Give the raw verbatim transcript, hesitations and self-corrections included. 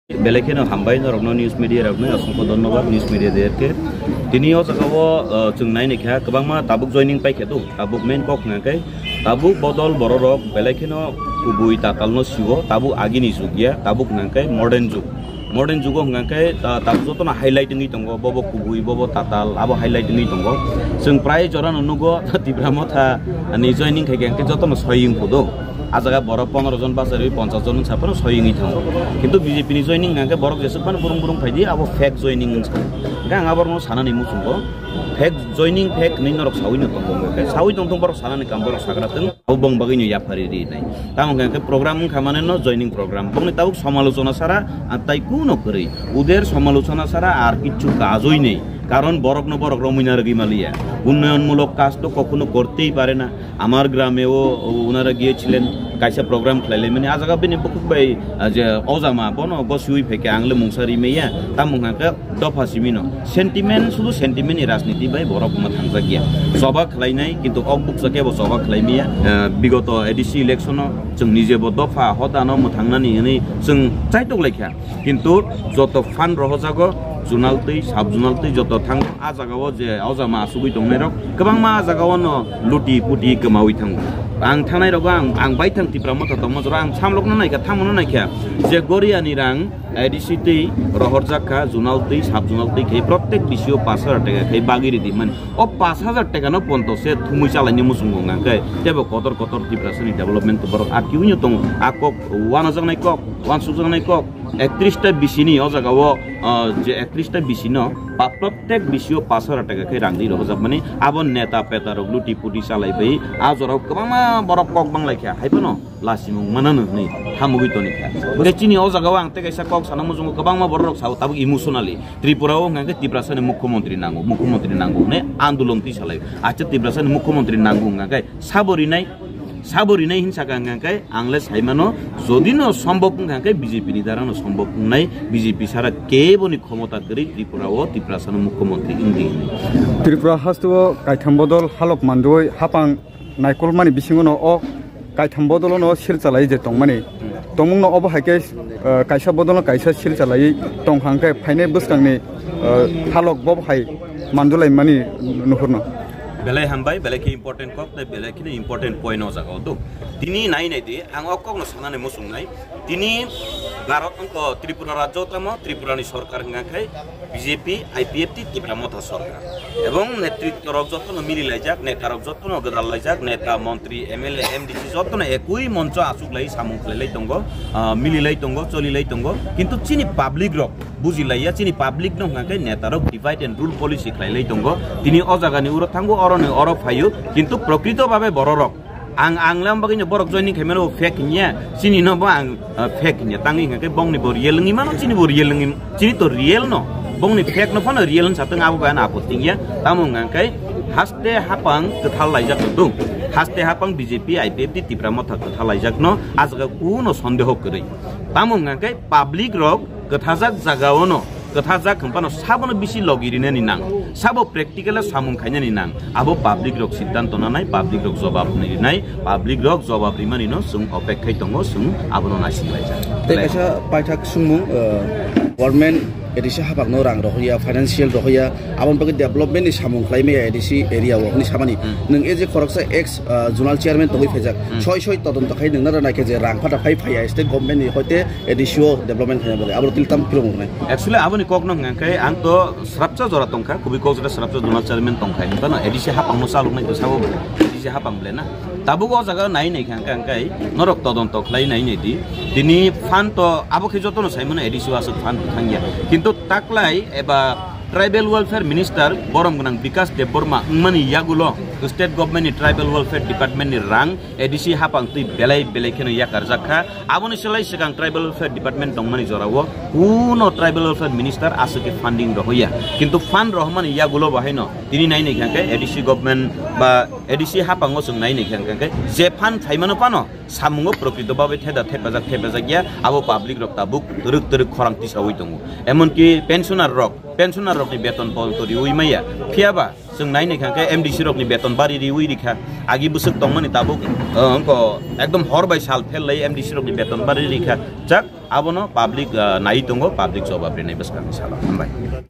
Belai kheno hambai norokno news media rokno, asongkho dhonnobad news media derke. Tini o jaga o, uh, chwng naini kha kwbangma tabuk joining paikha do, tabuk main kok hwnka khe tabuk bodol bororok belai kheno kubui tatalno siwo, tabuk agini jug ya, tabuk hwnka khe modern jug. Modern jugo hwnka khe, uh, tabuk jotono highlight wngwi tongo, bobo kubui, bobo tatal, abo highlight wngwi tongo. Chwng prai jorano nugo Tipra Motha ni joining khai khe jotono soi wngkhu do. A jaga borok pondro jon bachari ponchash jon wngsa phano soi wngwi thango. Kintu B J P ni joining hwnka khe borok jesuk phano burung burung phaidi, abo fake joining wngsa. Hwnka ang aborokno sanani muchungo fake joining, fake hwnwi norok sawi no tongo, hwnka khe sawi tong tong borok sanani kam borok sagra tong, abo bong bagwi no yapari ri nai. Tamo hwnka khe program wngkha mane no joining program. Bongni tabuk samalochona sara, ah, tai kuno kwrwi. Uder samalochona sara ar kichu kajoi nei. Karon borok no borok romwi na rwgwi maliya. Unnoyon mulok kaj to kokhuno kortei pare na. Amar grame o, o, unara giyechhilen, kaisa program khlailaimani. A jaga bini bukhuk bai, ah, je ojama, bono gosiwi phaikhe ang le mungsa rimaya, tamo hwnka khe dopha simino. Sentiment, sudu sentiment ni rajniti bai borok mwthangjakya. Choba khlainai, kintu ok bukcha khe bo choba khlaimaya. Ah, bigoto A D C election o chwng nije bo dopha hodano mwthangnani hwnwi chwng chaitok laikha. Kintu joto fund rohojago, zonal twi, sub zonal twi joto thango. A jaga o je ojama asugwi tongnai rok, kwbangma a jaga o no luti puti kwmawi thango. Ang thangnai rogo ang, ang bai thang Tipra Motha tongma jora ang samlokno naikha, thamono naikha. Je Goriani rang A D C twi rohorjak kha, zonal twi, sub zonal twi khe protek bisio pash hajar taka khe bagwi ridi mani. O pash hajar taka no ponto se thumui chalaini muchungo hwnka khe tebo kotor kotor Tiprasani development borok atkiwi no tongo. A kok wanajaknai kok, wansukjaknai kok. Ektrista bisini o jaga o, ah, je ektrista bisino pa-, protek bisio pash hajar taka khe rang di rohorjakmani, abo neta peta rok luti puti chalai bai a jorao kwbangma borok kok bang laikha, hai phano lasimung manano hwnwi hamugwi toni kha. Hwnkhe chini o jaga o ang tei kaisa kok sana muchungo, kwbangma borok rok sao tabuk emotionally Tripura o hwnka khe Tiprasani mukhyamantri nango, mukhyamantri nango hwnwi andolon twi salai. Acha Tiprasani mukhyamantri nango hwnka khe sabo rinai, sabo rinai hinsa ka hwnka khe ang le sai mano, jodi no sombhob wngkha khe B J P ni dara no sombhob wngnai, B J P sara kebo ni khomota kwrwi Tripura o Tiprasano mukhyamantri wngdi hwnwi. Tripura haste o kaitham bodol halok mandoi hapang naikolmani bisingo no o kaitham bodol no sil chalai je tongmani. Tongmung no obo hai khe, eh, kaisa bodol no kaisa sil chalai tong hang khe phainai bwskang ni, eh, halok bo hai mandulai mani nuhur no. Belai hambai, belai khe important kok, tei belai kheno important point o jaga o do. Tini nai nai di, ang o kok no sanani muchung nai. Tini Bharat wngkha Tripura rajyo tamo, Tripura ni sorkar hwnka khe B J P, I P F T, Tipra Motha sorkar. Ebong netritto rok jotono mili laijak, neta rok jotono gwdal laijak, neta, montri, M L A, M D C jotono ekui moncho achuk lai samung khlai lai tongo, ah, mili lai tongo, choli lai tongo. Kintu chini public rok buji laiya, chini public no hwnka khe neta rok divide and rule policy khlai lai tongo. Tini o jaga ni uro thango, oro ni oro phaio, kintu prokrito bhabe borok rok Ang, ang lam bagwi no borok joining khaimano fake hinya, chini no bo ang, uh, fake hinya. Tangwi hwnkhe bongni bo real wngwi mano, chini bo real wngwi, chini to real no. Bongni fake no phano real wngsa tong abo bai ano apotti hinya. Tamo hwnkhe haste hapang kwthal laijak no dong. Haste hapang B J P, I P F T, Tipra Motha kwthal laijak no, ah jaga kuno sondeho kwrwi. Tamo hwnkhe public rok kwthajak jagao no, kwthajak hwnphano sabono bisi logi rinani nang, sabo practical o samung khainani nang, abo public rok siddhanto nanai, public rok jobab rinai, public rok jobab rimani no chwng opek khai tongo, chwng abono naising laijak. Tei kaisa paithak swngmung, uh, government A D C hapang no rang rohorya, financial rohorya, aboni bagwi development ni samung khlai maya A D C area o hwnwi samani. Hmm. Nwng A J khoroksa ex, uh, zonal chairman tongwi phaijak. Hmm. Soi soi todonto khai nwng nara naikhe je rang phata phai phaiya state government ni hoite A D C o development khaina bagwi, abo tili tam philung rwnai. Actually, aboni kok no hwnkha khe ang to srapsa jora tongkha, kubui kok jora srapsa zonal chairman tongkha, hwnkhano A D C hapang no chalok nai to sabo A D C hapang ble na. Tabuk o jaga nai nai kha hwnkha khe norok todonto khlai nai nai di. Tini fund to abo khe jotono saimano A D C o aswk fund thangya. Kintu taklai eba Tribal Welfare Minister borom gwnang Bikash Debbarma wngmani yagulo state government ni Tribal Welfare Department ni rang A D C hapang twi belai belai kheno yakarjak kha. Aboni slai swkang Tribal Welfare Department tongmani jorao kuno Tribal Welfare Minister aswk khe funding rohoya. Kintu fund rohormani yagulo bo haino tini nai nai kha khe A D C government ba A D C hapango chwng nai nai kha khe je fund phaimano phano samungo prokrito babe theda thepajak thepajak ya, abo public rok tabuk twrwk twrwk khorang tisawi tongo. Emonki pensioner rok pensioner rokni beton porjonto riwi maya. Phiyaba chwng nainai kha khe M D C rokni beton bari riwi rikha. Agi bwswk tongmani tabuk, uh, wngkha ekdom hor bai sal phel lai M D C rokni beton bari rikha. Jak abono public, uh, nai tongo, public jobab rinai bwskangni salo. Hambai.